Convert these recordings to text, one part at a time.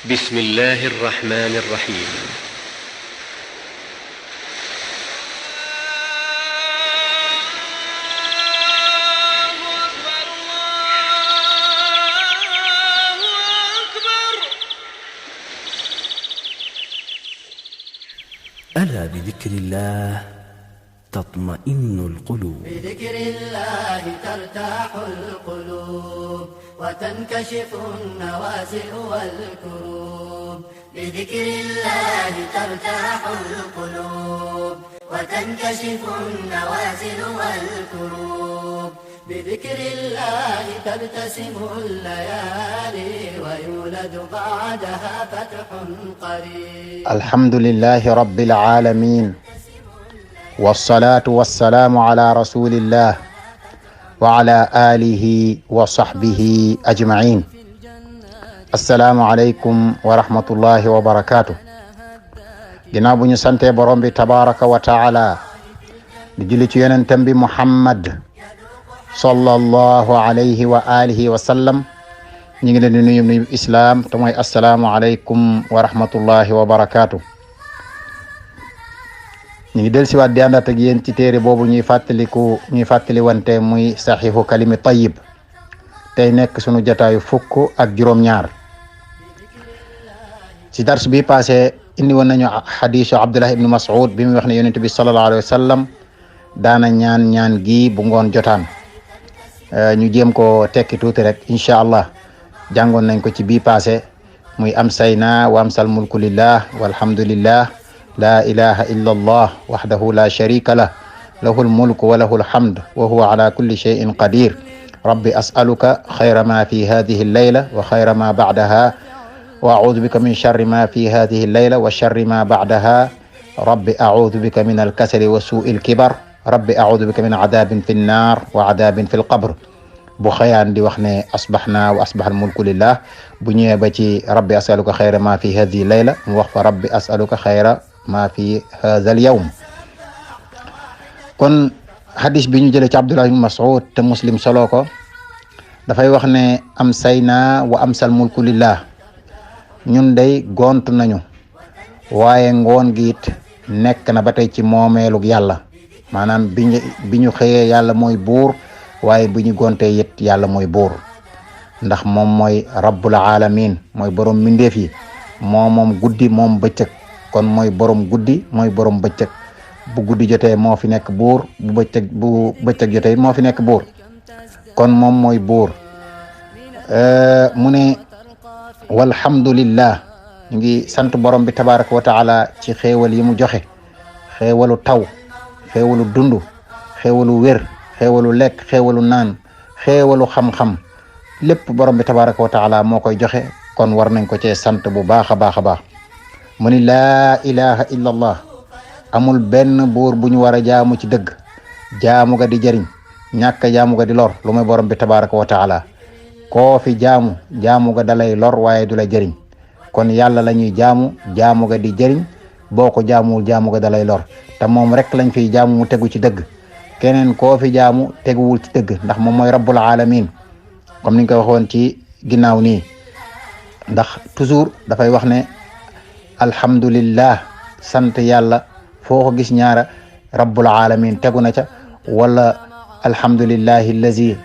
بسم الله الرحمن الرحيم. ألا بذكر الله تطمئن القلوب. بذكر الله ترتاح القلوب وتنكشف النوازع والكروب. بذكر الله ترتاح القلوب وتنكشف النوازع والكروب. بذكر الله تبتسم الليالي ويولد بعدها فتح قريب. الحمد لله رب العالمين، والصلاة والسلام على رسول الله وعلى آله وصحبه أجمعين. السلام عليكم ورحمة الله وبركاته. ginnaaw bu ñu sante borom bi tabaraka wa taala di julli ci yonentam bi Muhammad sallallahu alayhi wa alihi wa sallam, ñu ngi leen di nuyu islam te mooy assalaamu alaykum wa rahmatullahi wa barakatuh. ñu ngi del siwaat di àndaat ak yéen ci téere boobu ñuy fàttali wante muy saxiixu kalimi tayyib, tey nekk sunu jataayu fukk ak juróom-ñaar. ci dars bi passé indi woon nañu xadiisu Abdullah ibnu Mas'ud bi muy wax ne yonent bi sallallahu alayhi wa sallam daana ñaan gi bu ngoon jotaan. ñu jéem ko tekki tuuti rek incha allah. jàngoon nañ ko ci bii passé muy amsayna wa amsal mulku lillah walhamdulillah la ilaha illa allah wahdahu la sharika lah lahu almulku wa lahu alhamd wa huwa ala kulli shay'in qadir. rabbi as'aluka khayra ma fi hadhihi al-layla wa khayra ma ba'daha wa a'udhu bika min sharri ma fi hadhihi al-layla wa sharri ma ba'daha. rabbi a'udhu bika min al-kasali wa su'il kibar. rabbi a'udhu bika min adabin fi an-nar wa adabin fi al-qabr. bu xëyaan di wax ne asbaxna wa asbaxal mulku lillah, bu ñëwee ba ci rabbi asaluka xayra ma fi hadihi layla mu wax fa rabbi asaluka xayra ma fi hadha al yawm. kon hadis bi ñu jëlee ci Abdullah ibn Mas'ud te Muslim solo ko dafay wax ne amsayna wa amsal mulku lillah, ñun day gont nañu waaye ngoon gi it nekk na ba tey ci moomeelug yàlla. maanaam bi ñu xëyee yàlla mooy buur, waaye bu ñu gontee it yàlla mooy buur, ndax moom mooy rabbul alamin, mooy borom mbindeef yi. moom guddi moom bëccëg, kon mooy borom guddi mooy borom bëccëg. bu guddi jotee moo fi nekk buur, bu bëccëg jotee moo fi nekk buur, kon moom mooy buur. mu ne walhamdulillah, ñu ngi sant borom bi tabaraka wa taala ci xéewal yi mu joxe. xéewalu taw, xéewalu dundu, xéewalu wér, xéewalu lekk, xéewalu naan, xéewalu xam-xam, lépp borom bi tabaraka wa taala moo koy joxe, kon war nañ ko cee sant bu baax a baax a baax. mu ni laa ilaha illa allah, amul benn buur bu ñu war a jaamu ci dëgg, jaamu ga di jëriñ, ñàkk jaamu ga di lor, lu muy borom bi tabaraka wa taala. koo fi jaamu ga dalay lor waaye du la jëriñ. kon yàlla la ñuy jaamu ga di jëriñ, boo ko jaamuwul jaamu ga dalay lor, te moom rek lañ fiy jaamu mu tegu ci dëgg. keneen koo fi jaamu teguwul ci dëgg, ndax moom mooy rabbul alamin, comme niñ ko waxoon ci ginnaaw nii. ndax toujours dafay wax ne alhamdulillah, sant yàlla, foo ko gis ñaara rabbul alamin tegu na ca, wala alhamdulillahi allazi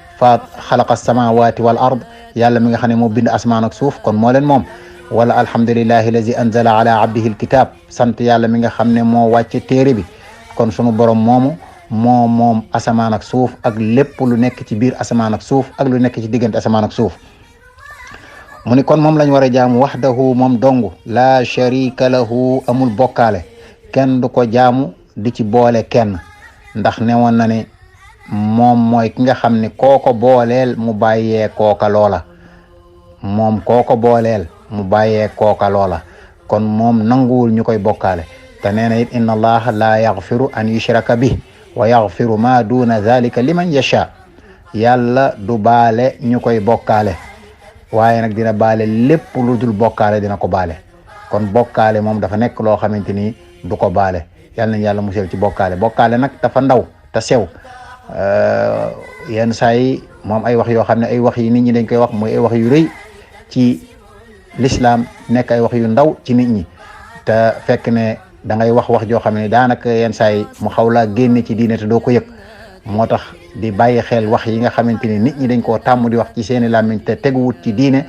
xalaqa as-samawati wal ard, yàlla mi nga xam ne moo bind asmaan ak suuf, kon moo leen moom. wala alhamdulillahi allazi anzala ala abdihi alkitab, sant yàlla mi nga xam ne moo wàcce téere bi, kon sunu borom moom asamaan ak suuf ak lépp lu nekk ci biir asamaan ak suuf ak lu nekk ci diggante asamaan ak suuf. mu ni kon moom lañ war a jaamu wahdahu, moom dong, la sharika lahu, amul bokkaale, kenn du ko jaamu di ci boole kenn, ndax newoon na ne moom mooy ki nga xam ne kooko booleel mu bàyyee kooka loola. moom kooko booleel mu bàyyee kooka loola, kon moom nanguwul ñu koy bokkaale. te nee na it inna allaha la yaghfiru an yushraka bih wa yaghfiru ma duna dhalika liman yasha. yàlla du baale ñu koy bokkaale, waaye nag dina baale lépp lu dul bokkaale, dina ko baale. kon bokkaale moom dafa nekk loo xamante ni du ko baale. yàlla nañ yàlla musal ci bokkaale nag dafa ndaw te sew. yenn saa yi moom ay wax yoo xam ne ay wax yi nit ñi dañ koy wax mooy ay wax yu rëy ci l'islam nekk ay wax yu ndaw ci nit ñi te fekk ne da ngay wax joo xam ne daanaka yenn saa yi mu xaw laa génne ci diine te doo ko yëg moo tax di bàyyi xel wax yi nga xamante ni nit ñi dañ koo tàmm di wax ci seeni làmmiñ te teguwut ci diine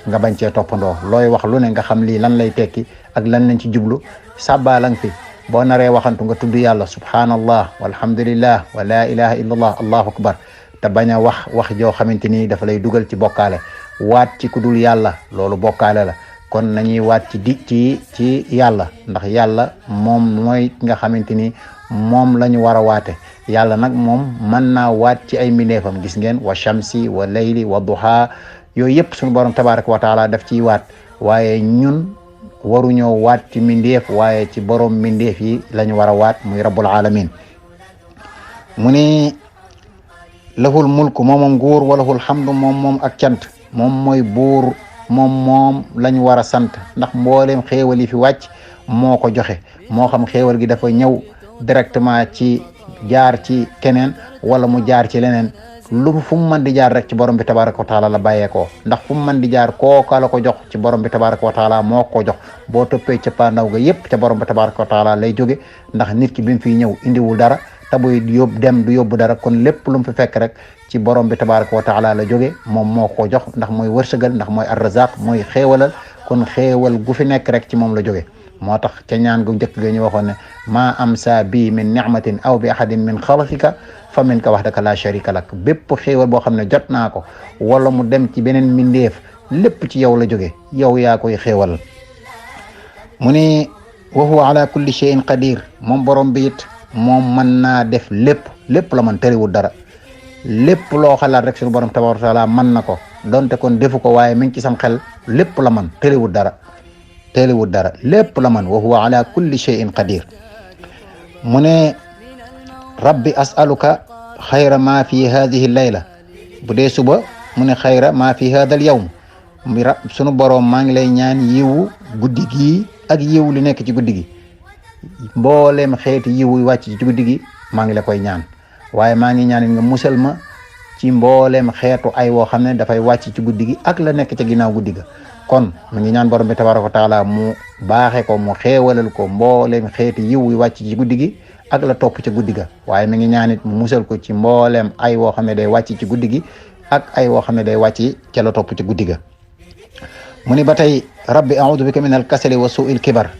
nga bañ cee toppandoo looy wax lu ne nga xam lii lan lay tekki ak lan lañ ci jublu sàbbaa lang fi boo naree waxantu nga tudd yàlla subhanallah walhamdulillah wa la ilaha illallah allahu akbar te bañ a wax joo xamante ni dafa lay dugal ci bokkaale waat ci ku dul yàlla loolu bokkaale la kon nañuy waat ci yàlla ndax yàlla moom mooy nga xamante ni moom la ñu war a waate yàlla nag moom mën naa waat ci ay mbindeefam gis ngeen wa shamsi wa layli wa duha yooyu yëpp suñu borom tabaraka wa taala daf ciy waat waaye ñun waruñoo waat ci mbindeef waaye ci borom mbindeef yi la ñu war a waat muy rabbul alamin mu ni lahul mulk moomam nguur wa lahul hamdu moom ak cant moom mooy buur moom lañ war a sant ndax mbooleem xéewal yi fi wàcc moo ko joxe moo xam xéewal gi dafa ñëw directement ci jaar ci keneen wala mu jaar ci leneen lu fu mu mën di jaar rek ci borom bi tabaraka wa taala la bàyyeekoo ndax fu mu mën di jaar kooka la ko jox ci borom bi tabaraka wa taala moo ko jox boo toppee ca pandaw ga yépp ca borom bi tabaraka wa taala lay jóge ndax nit ki bi mu fiy ñëw indiwul dara te buy dem du yóbbu dara kon lépp lu mu fi fekk rek ci borom bi tabaraka wa taala la jóge moom moo ko jox ndax mooy wërsëgal ndax mooy arrazaq mooy xéewalal kon xéewal gu fi nekk rek ci moom la jóge moo tax ca ñaan gu njëkk ga ñu waxoon ne maa am sa bi min ni'matin aw bi ahadin min xalqika fa minka wahdaka la sharika lak bépp xéewal boo xam ne jot naa ko wala mu dem ci beneen mbindeef lépp ci yow la jóge yow yaa koy xéewal mu ni wa huwa ala kulli shay'in qadir moom borom bi it moom mën naa def lépp la man tëriwul dara lépp loo xalaat rek suñu borom tabaraka wa taala mën na ko donte kon defu ko waaye mi ngi ci sam xel lépp la man tëriwul dara lépp la man wa huwa ala kulli shay'in qadir mu ne rabbi as'aluka xayra ma fi hadihi layla bu dee suba mu ne xayra ma fi hada al yawm sunu boroom maa ngi lay ñaan yiwu guddi gi ak yiw li nekk ci guddi gi mbooleem xeeti yiwu wàcc ci guddi gi maa ngi la koy ñaan waaye maa ngi ñaan nga musal ma ci mbooleem xeetu ay woo xam ne dafay wàcc ci guddi gi ak la nekk ca ginnaaw guddi ga kon mu ngi ñaan borom bi tabaraka wa taala mu baaxe ko mu xeewalal ko mbooleem xeeti yiw yi wàcc ci guddi gi ak la topp ca guddi ga waaye mi ngi ñaanit mu musal ko ci mbooleem ay woo xam ne day wàcc ci guddi gi ak ay woo xam ne day wàcc ca la topp ca guddi ga mu ni ba tey rabbi a'udhu bika min al kasali wa su'il kibar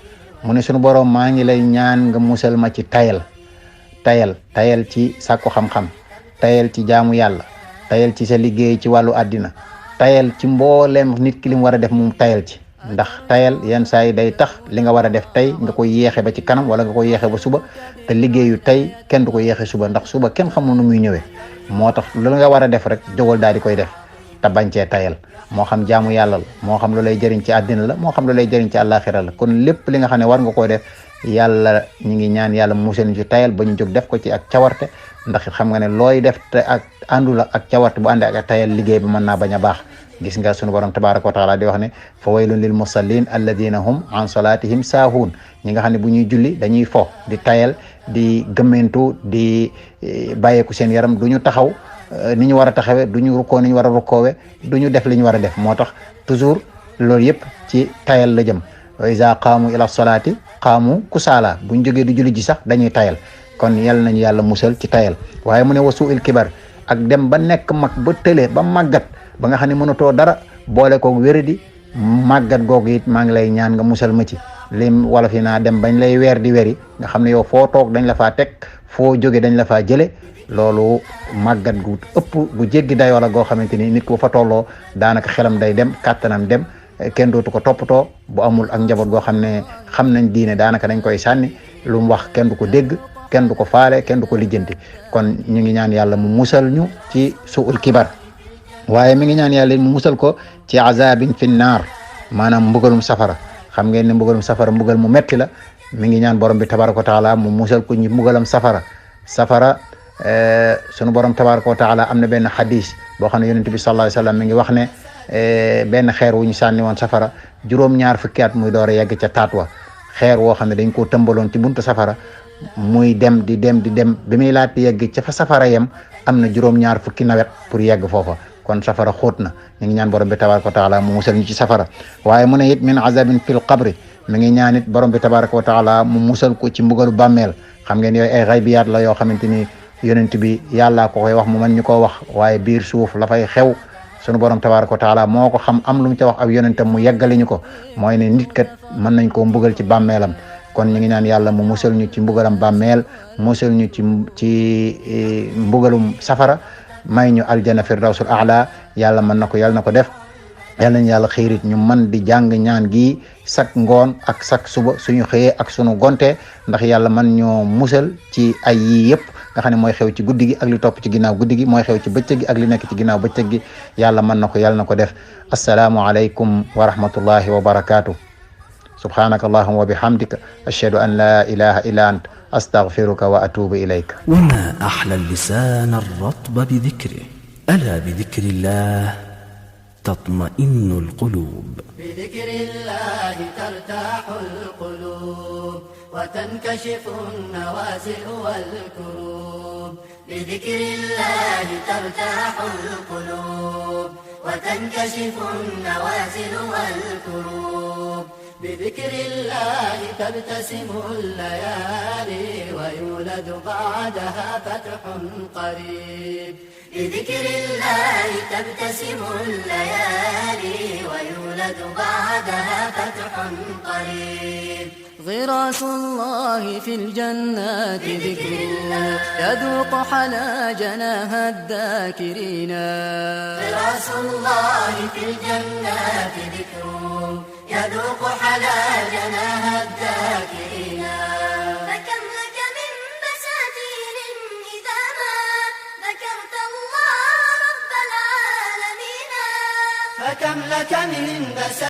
mu ne sunu borom maa ngi lay ñaan nga musal ma ci tayal ci sàkku xam-xam tayal ci jaamu yàlla tayal ci sa liggéey ci wàllu àddina tayal ci mbooleem nit ki li mu war a def mu tayal ci ndax tayal yenn saa yi day tax li nga war a def tey nga koy yeexe ba ci kanam wala nga koy yeexe ba suba te liggéeyu tey kenn du ko yeexe suba ndax suba kenn xamul nu muy ñëwee moo tax lu nga war a def rek jógal daal di koy def te bañ cee tayal moo xam jaamu yàlla la moo xam lu lay jëriñ ci àddina la moo xam lu lay jëriñ ci àllaaxira la kon lépp li nga xam ne war nga koo def yàlla ñu ngi ñaan yàlla musal ñu ci tayal ba ñu jóg def ko ci ak cawarte ndax xam nga ne looy def te ak àndul ak cawarte bu àndee ak tayal liggéey bi mën naa bañ a baax gis nga sunu borom tabaraka wa taala di wax ne fa waylun lil musallin alladina hum an salatihim saahuun ñi nga xam ne bu ñuy julli dañuy fo di tayal di gëmmentu di bàyyeeku seen yaram du ñu taxaw ni ñu war a taxawee du ñu rukkoo ni ñu war a rukkoowe du ñu def li ñu war a def moo tax toujours loolu yëpp ci tayal la jëm wa iza qaamu ila salaati qaamu kusaala buñ jógee du julli ji sax dañuy tayal kon yal nañu yàlla musal ci tayal waaye mu ne wa su'il kibar ak dem ba nekk mag ba tële ba màggat ba nga xam ne mënatoo dara boole koog wéradi màggat googu it maa ngi lay ñaan nga musal ma ci lim wala fi naa dem bañ lay weer di weri nga xam ne yow foo toog dañ la faa teg foo jóge dañ la faa jële loolu màggat gu ëpp gu jéggi dayoo la goo xamante ni nit ku fa tolloo daanaka xelam day dem kàttanam dem kenn dootu ko toppatoo bu amul ak njaboot goo xam ne xam nañ diine daanaka dañ koy sànni lu mu wax kenn du ko dégg kenn du ko faale kenn du ko lijjanti kon ñu ngi ñaan yàlla mu musal ñu ci suul kibar waaye mi ngi ñaan yàlla mu musal ko ci azabin fi naar maanaam mbugalum safara xam ngeen ne mbugalum safara mbugal mu metti la mi ngi ñaan borom bi tabaraka wa taala mu musal ko ñi mbugalam safara sunu borom tabaraka wa taala am na benn xadis boo xam ne yonent bi sallallahu alayhi wasallam mi ngi wax ne benn xeer wu ñu sànni woon safara juróom-ñaar fukki at muy door a yegg ca taat wa xeer woo xam ne dañ koo tëmbaloon ci buntu safara muy dem di dem bi muy laata yegg ca fa safara yem am na juróom-ñaar fukki nawet pour yegg foofa kon safara xóot na ñu ngi ñaan borom bi tabaraka wa taala mu musal ñu ci safara waaye mu ne it min azabin fil qabri mi ngi ñaan it borom bi tabaraka wa taala mu musal ko ci mbugalu bàmmeel xam ngeen yooyu ay xaybiyaat la yoo xamante ni yonent bi yàlla ko koy wax mu mën ñu koo wax waaye biir suuf la fay xew sunu borom tabaraka wa taala moo ko xam am lu mu ca wax ak yonentam mu yeggali ñu ko mooy ne nit kat mën nañ koo mbugal ci bàmmeelam kon ñu ngi ñaan yàlla mu musal ñu ci mbugalam bàmmeel musal ñu ci mbugalum safara may ñu aljana firdawsul a'la yàlla mën na ko yàlla na ko def yàlla nañ yàlla xiirit ñu man di jàng ñaan gi sak ngoon ak sak suba suñu xëyee ak suñu gonte ndax yàlla man ñoo musal ci ay yii yëpp nga xam ne mooy xew ci guddi gi ak li topp ci ginnaaw guddi gi mooy xew ci bëccëg gi ak li nekk ci ginnaaw bëccëg gi yàlla mën na ko yàlla na ko def assalaamu alaykum wa rahmatullahi wa barakatuh subhanaka allahumma wa bihamdika ashhadu an la ilaha illa ant astaghfiruka wa atubu ilayka وما أحلى اللسان الرطب بذكره ألا بذكر الله تطمئن القلوب بذكر الله ترتاح القلوب وتنكشف النوازع والكروب بذكر الله ترتاح القلوب وتنكشف النوازع والكروب بذكر الله تبتسم الليالي ويولد بعدها فتح قريب بذكر الله تبتسم الليالي ويولد بعدها فتح قريب غراس الله في الجنات ذكره يذوق حلا جناها الذاكرين غراس الله في الجنات ذكره يذوق حلا جناها الذاكرين فكم لك من بساتين إذا ما ذكرت الله رب العالمين فكم لك من بساتين